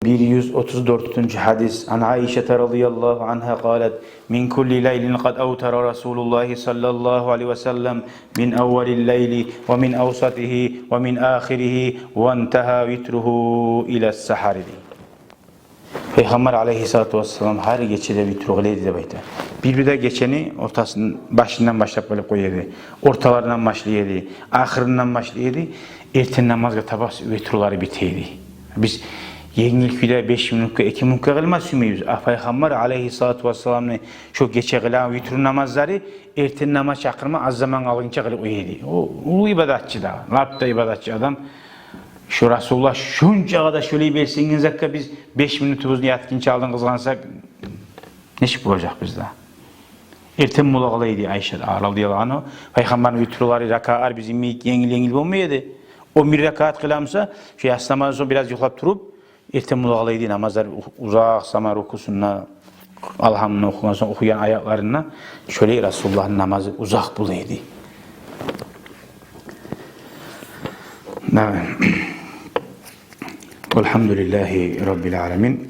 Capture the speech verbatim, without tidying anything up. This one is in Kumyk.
Бир юз отуз дёртюнчю гьадис. Ан Айшата радияллагьу ангьа къалат: «Мин кулли лайлин къад автара Расулуллагьи саллаллагьу алайгьи ва саллам, мин аввалил лайли ва мин авсатигьи ва мин ахиригьи, ва интагьа витругьу ила сагьари», — дей. Пайхаммар алайгьиссалату вассалам гьар гечеде витру къыла эди деп айта. Бир-бирде гечени ортасын, башындан башлап къылып къоя эди, орталарындан башлай эди, ахырындан башлай эди. Эртен намазгъа таба витрулары бите эди. Биз енгил кюйде беш минутгъа, эки минутгъа къылма сюймейбиз. А Пайхаммар алайгьиссалату вассаламны шо гече къылагъан витру намазлары эртен намаз чакъырма аз заман къалгъынча къылып къоя эди. О уллу ибадатчы да, лап да ибадатчы адам. Шо Расулуллагь шончагъа да шолай белсенген затгъа биз беш минутубузну ятгъынча алдын къызгъансакъ, нечик болажакъ бизде? Эртен бола къала эди Айша радияллагьу ангьа. Пайхаммарны витрулары, ракатлар бизин йимик енгил-енгил болмай эди. Он бир ракат къыла буса, шо яссы намаздан сонг бираз юхлап туруп, эртен бола къала эди намазлар у-, узакъ заман рукусунда, Алгьамны охугъан сонг, охуйгъан аятларында, шолай Расулуллагьны намазы узакъ бола эди. Нагьам. Валгьамдулиллагьи раббил аламин.